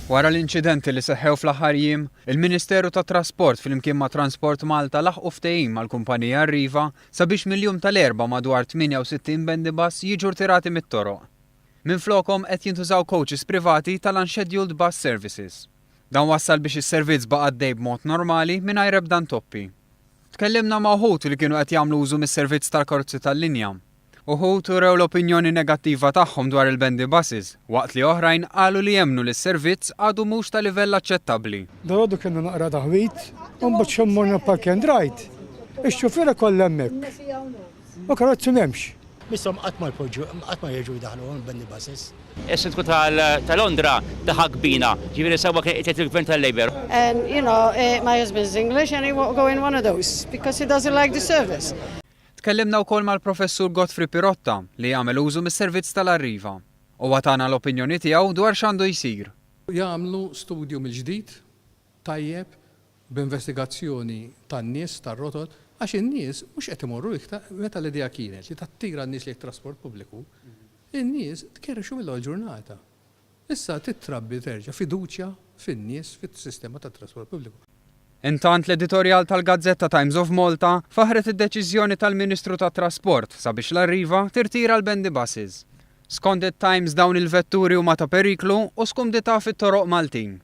Wara l-inċidenti li seħħew fl-aħħar jiem, il-Ministeru tat-Trasport flimkien ma' Transport Malta laħqu ftehim mal-kumpanija Arriva sabiex mill-jum tal-Erbgħa madwar 68 bendy bus jiġu rtirati mit-toroq. Minflokhom qed jintużaw coaches privati tal-Unscheduled Bus Services. Dan wassal biex is-servizz baqa' għaddej b'mod normali mingħajr ebda ntoppi. Tkellimna ma' uħud li kienu qed jagħmlu użu mis-servizz tal-karozzi tal-linja. Uħud urew l-opinjoni negattiva tagħhom dwar il-bendy buses, waqt li oħrajn qalu li jemmnu li s-servizz għadu mhux ta' livell aċċettabbli. Dalgħodu kellna naqra taħwid u mbagħad xi mmorna park and ride, ix-xufiera kollha hemmhekk u karozzi m'hemmx. Misshom qatt ma jpoġġu, qatt ma jerġgħu jdaħħluhom il-bendy buses. Is-Sindku ta' Londra daħak bina, ġifieri sewwa kien qed jgħid il-Gvern tal-Labour. And you know, my husband's English and he won't go in one of those because he doesn't like the service. Tkellimna wkoll mal-Professur Godfrey Pirotta li jagħmel użu mis-servizz tal-Arriva. Huwa tana l-opinjoni tiegħu dwar x'għandu jsir. Jagħmlu studju mill-ġdid tajjeb b'investigazzjoni tan-nies tar-rotot għax in-nies mhux qed imorru iktar meta l-idea kienet li tattira n-nies lejn it-trasport pubbliku, in-nies tkerrxu mill-ewwel ġurnata. Issa trid trabbi terġa' fiduċja fin-nies fis-sistema tat-trasport pubbliku. Intant l-editorjal tal-gazzetta Times of Malta faħħret id-deċiżjoni tal-Ministru tat-Trasport sabiex l-Arriva tirtira l-bendy buses. Skont it-Times dawn il-vetturi huma ta' periklu u skumdità fit-toroq Maltin.